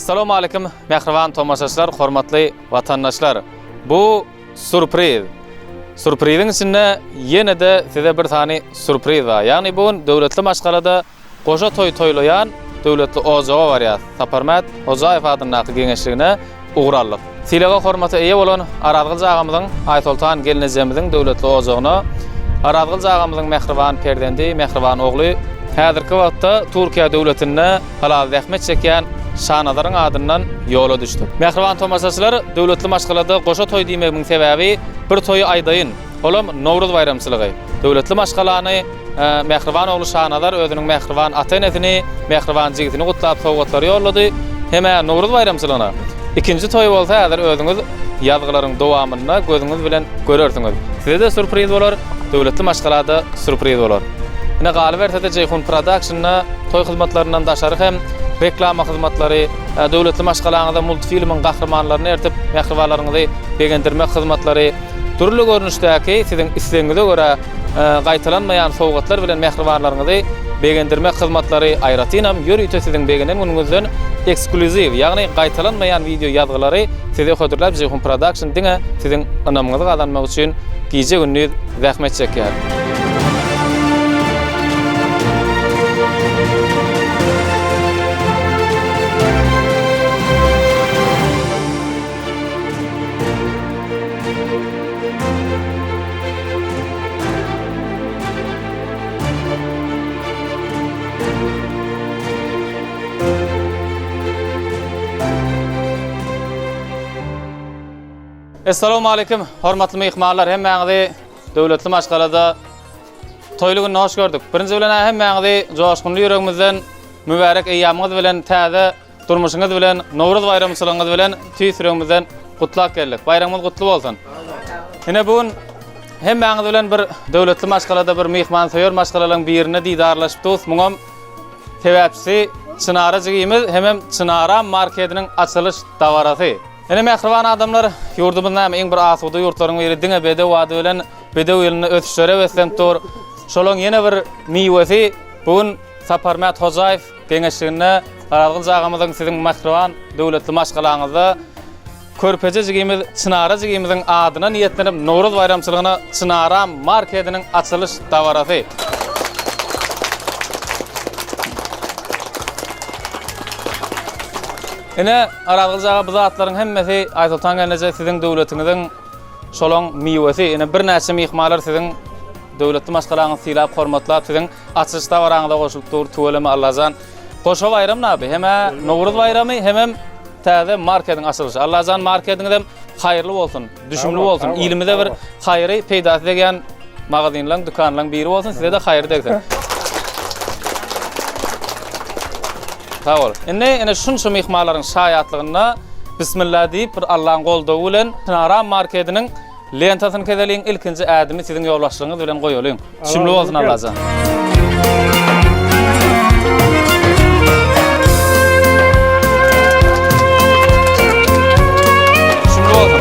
Essalawmaleýkim mähriban tomaşaçylar, hormatly watandaşlar. Bu surpriz. Surpriziň içinde ýene-de size bir sany surpriz bar. Ýagny bu gün döwletli maşgalada Goşa toý toýlaýan döwletli ojaga barýas. Saparmät Hojaýew adyndaky geňeşligine ugur aldyk. Sylaga hormata eýe bolan Arazgylyç agamyzyň, Aýsoltan gelnejemiziň döwletli ojagyna Arazgylyç agamyzyň mähriban perzendi, mähriban ogly, häzirki wagtda Türkiýe döwletinde halal zähmet çekýän Şanazaryň adyndan ýola düşdük. Mähriban tomaşaçylar, döwletli maşgalada goşa toý diýmegimiň sebäbi bir toýy aýdaýyn. Olam Nowruz baýramçylygy. Döwletli maşgalany mähriban ogly Şanazar özüniň mähriban ata-enesini, mähriban jigisini gutlap sowgatlary ýollady. Hem-ä Nowruz baýramçylygyna. Ikinji toý bolsa häzir özüňiz ýazgylaryň dowamynda gözüňiz bilen görersiňiz. Size-de sýurpriz bolar, döwletli maşgala-da sýurpriz bolar. Ine galyberse-de Jeýhun Production-da toý hyzmatlaryndan daşary hem reklama hyzmatlary, döwletli maşgalaňyza multfilmiň gahrymanlaryny ertip mähribanlaryňyzy begendirmek hyzmatlary, Dürli görnüşdäki siziň islegiňize görä gaýtalanmaýan sowgatlar bilen mähribanlaryňyzy begendirmek hyzmatlary, aýratynam ýörite siziň begenen günüňizden eksklýuziw, ýagny gaýtalanmaýan wideo ýazgylary size hödürläp Jeýhun Production diňe siziň ynamyňyzy gazanmak üçin gije-gündiz zähmet çekýär. Essalamu aleýkum, hormatly myhmanlar, hemmäňizi döwletli maşgalada toýly günde hoş gördük. Birinji bilen hemmäňizi joşgunly ýüregimizden mübärek eýýamyňyz bilen täze Durmuşyňyz bilen, Nowruz baýramçylygyňyz bilen tüýs ýüregimizden gutlap geldik. Baýramyňyz gutly bolsun. Ine bu gün hemmäňiz bilen bir döwletli maşgalada bir myhmansöýer maşgalalaryň birinde didarlaşyp dus. Muňam sebäpçisi Çynara jigimiz hemem Çynara markediniň açylyş dabarasy. Ine mähriban adamlar, ýurdumyz näme iň bir asuda ýurtlaryň biri diňe bedew ady bilen bedew ýylynda ösüşlere beslenip dur. Şolaň ýene bir miwesi bu gün Saparmät Hojaýew Geňeşliginde Arazgylyç agamyzyň siziň mähriban döwletli maşgalaňyzda körpeje jigimiz Çynara jigimiziň adyna niýetlenip Nowruz baýramçylygyna Çynaram markediniň açylyş dabarasy. Ine, Arazgylyç aga bu zatlaryň hemmesi Aýsoltan gelneje siziň döwletiňiziň şolaň miwesi. Ine birnäçe myhmanlar siziň döwletli maşgalaňyzy sylap hormatlap siziň Açylyş dabaraňyza goşulyp dur tüweleme Allajan. Goşa baýram nabi hemä Nowruz baýramy hemem täze markediň açylyşy. Allajan markediňizem haýyrly bolsun, düşümli bolsun. Ilimize bir haýry, peýdasy degýän magazinlaň, dükanlaň biri bolsun, size-de haýry degsin. Sag bol. Indi ene şunça myhmanlaryň şaýatlygynda Bismillah diýip bir Allaň goldawy bilen Çynaram markediniň Lentasyny keseliň, ilkinji ädimi siziň ýolbaşçylygyňyz bilen goýalyň. Düşümli bolsun Allajan. Düşümli bolsun.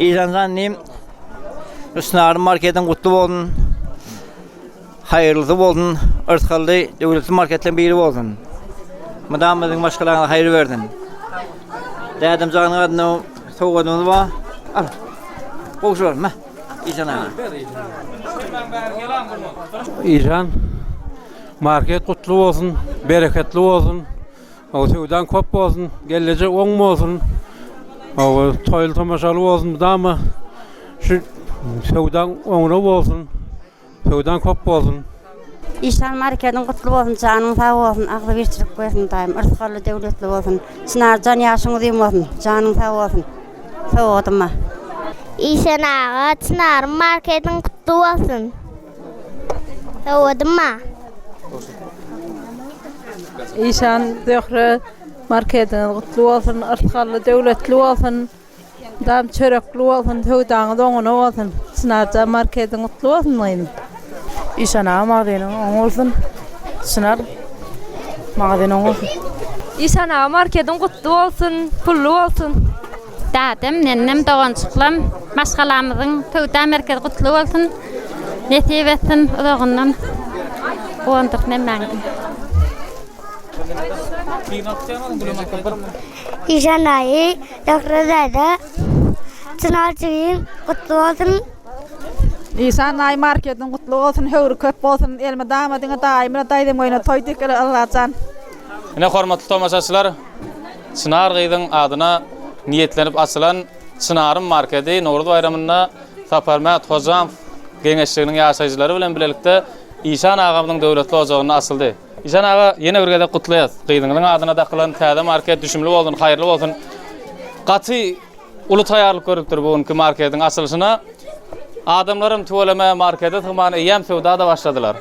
Işanjan diýim. Üstünarym marketiň gutly bolsun. Haýyrlysy bolsun. Yrsgally, döwletli marketleriň biri bolsun. Mydama biziň maşgalaňyza haýyr bersin. Dädem janyň adyna sowgadymyz bar. Al. Gowşuraryn, mä. Işan aga. Işan market gutly bolsun, bereketli bolsun. Hawa söwdaň köp bolsun, gelneje oň bolsun. Hawa toýly tomaşaly bolsun mydama. Şu söwdaň oňuna bolsun. Söwdaň köp bolsun. Işan markediň gutly bolsun janyň sag bolsun agzybirçilik bersin daýym yrsgally döwletli bolsun Çynarjan ýaşyň uzyn bolsun janyň sag bolsun sowgadyma. Işan aga Çynarym markediň gutly bolsun sowgadyma. Işan Zöhre markediňiz gutly bolsun yrsgally döwletli bolsun. Dam çörekli bolsun söwdaňyz oňuna bolsun Çynarjan markediň gutly bolsun gyzym. Işan aga magazynyň oň bolsun Çynar magazyny oň bolsun. Işan aga markediň gutly bolsun pully bolsun. Dadam nennem doganjyklam maşgalamyzyň söwda merkezi gutly bolsun nesip etsin uzagyndan guwandyrsyn hemmäňizi. Işan daýy, Zöhre däde, Çynar jigim gutly bolsun. Işan daýy markediň gutly bolsun, höwri köp bolsun, elmydama diňe daýym bilen daýzam öýüne toý dikeli Allajan. Ine hormatly tomaşaçylar, Çynar gyzyň adyna niýetlenip açylan Çynarym markedi Nowruz baýramynda Saparmät Hojamow geňeşliginiň ýaşaýjylary bilen bilelikde Işan agamyzyň döwletli ojagynda açyldy. Işan aga ýene bir gezek gutlaýas. Gyzyňyzyň adyna dakylan täze market düşümli bolsun, haýyrly bolsun. Gaty uly taýýarlyk görüpdir bu günki marketiň açylyşyna. Adamlaram tüweleme markete sygman eýýäm söwda-da başladylar.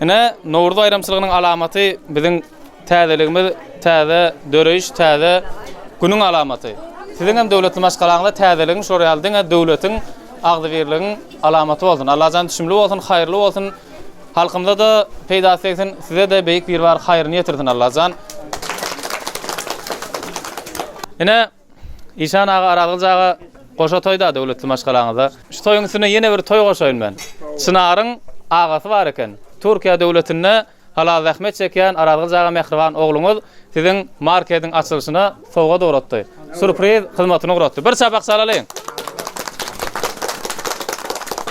Ine, Nowruz baýramçylygynyň alamaty biziň täzeligimiz, täze döreýiş, täze günüň alamaty. Siziň hem döwletli maşgalaňyzda täzeligiň şor ýaly diňe döwletiň, agzybirligiň alamaty bolsun. Allajan düşümli bolsun, haýyrly bolsun. Halkymyza-da peýdasy degsin, size-de Beýik Biribar haýryny ýetirsin Allajan. Ine, Işan aga, Arazgylyç aga goşa toý-da döwletli maşgalaňyzda. Şu toýuň üstüne ýene bir toý goşaýyn men. Çynaryň agasy bar eken. Türkiýe döwletinde halal zähmet çekýän Arazgylyç aga mähriban ogluňyz siziň markediň açylyşyna sowgat ugratdy. Sürpriz hyzmatyny ugratdy. Bir çapak çalalyň.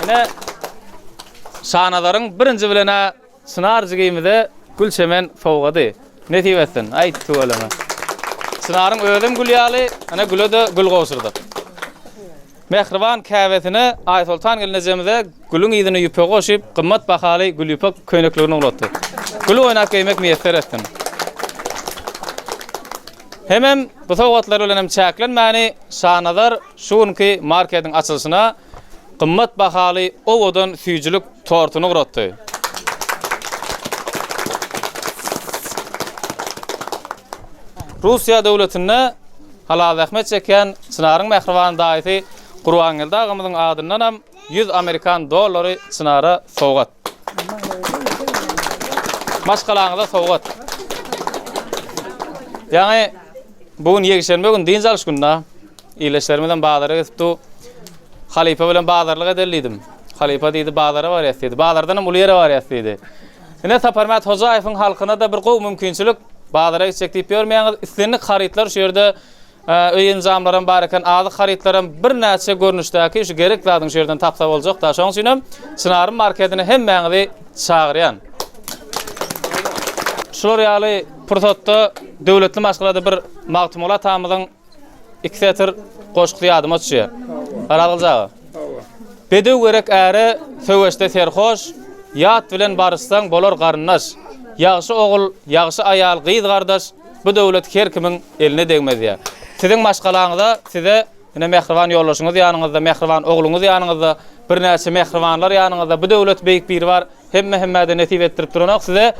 Ine, Şanazaryň birinji bilen-ä Çynar jigimize gül çemen sowgady. Nesip etsin. Aý, tüweleme. Çynaryň özem gül ýaly, ine güle-de gül gowşurdyk. Mähriban käbesine Aýsoltan gelnejemize gülüň yzyna ýüpegi goşup, gymmat bahaly gülýüpek köýnekligini ugratdy. Gül oýnap geýmek miýesser etsin. Hemem bu sowgatlar bilenem çäklenmäni Şanazar şu günki marketiň açylyşyna gymmat bahaly owadan süýjülik tortuny ugratdy. Russiýa döwletinde halal zähmet çekýän Çynaryň mähriban daýysy Gurbangeldi agamyzyň adyndanam 100 amerikan dollary Çynara sowgat. Maşgalaňyza sowgat. Ýaňy bu gün ýekşenbe gün dynç alyş günü-dä. Ildeşlerimizem bazara gidip du. Halypa bilen bazarlyk edeli diýdim. Halypa diýdi, bazara barýas diýdi. Bazardanam uly ýere barýas diýdi. Ine Saparmät Hojaýewiň halkyna-da bir gowy mümkinçilik. Bazara gitjek diýip ýörmeýäňiz. Islendik harytlar şu ýerde öý enjamlaram bar eken, azyk harytlaram birnäçe görnüşdäki şu gerek zadyň şu ýerden tapsa boljak-da. Şonuň üçinem Çynarym markedine hemmäňizi çagyrýan. Şular ýaly pursatda döwletli maşgalada bir Magtymguly atamyzyň Iki setir goşgusy ýadyma düşýär. Arazgylyç aga. Bedew gerek äre, söweşde serhoş, Ýat bilen baryşsaň bolar garyndaş. Ýagşy ogul, ýagşy aýal, gyz gardaş, Bu döwlet her kimiň eline degmez diýýär. Siziň maşgalaňyza, size ine mähriban ýoldaşyňyz ýanyňyzda, mähriban ogluňyz ýanyňyzda, birnäçe mähribanlar ýanyňyzda, bu döwlet beýik Biribar Hemme hemmäde nesip etdirip duranok size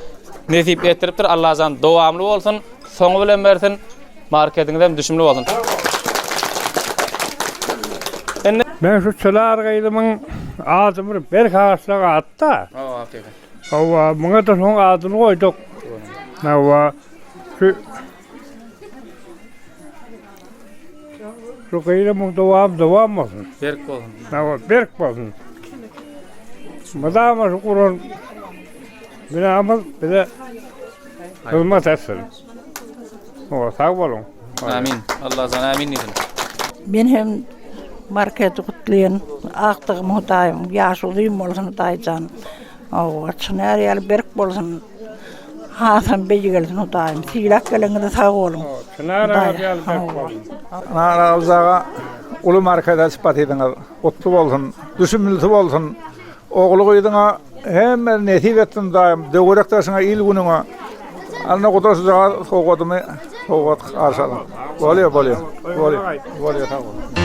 nesip etdiripdir Allajan dowamly bolsun soňy bilen bersin markediňizem düşümli bolsun. Indi. Men şu Çınar gyzymyň ady bir berk agaçlyk at-da. Hawa hakyky. Hawa, muňa-da şoň adyny goýduk. Hawa, şu. Şu gyzymyň dowamy dowam bolsun. Berk bolsun. Hawa, berk bolsun. Mydama şu guran binamyz bize hyzmat etsin. Hawa, sag boluň. Amin. Allajan amin diýsin. Men hem marketi gutlaýan. Agtygym Hudaýym ýaşy uzyn bolsun Hudaýjan. Hawa, çynar ýaly berk bolsun. Hasam beýgelsin Hudaýym. Sylap geleniňize sag boluň. Çynar agajy ýaly berk bolsun. Çynar aga uly market açyp batydyňyz. Gutly bolsun. Düşümlisi bolsun. Ogly gyzyňa hemme nesip etsin Hudaýym. Döwerek daşyňa il günüňe. Alna guda şujagaz sowgadymy sowgat garşy alyň. Bolýa bolýa. Bolýa. Bolýa sag bol.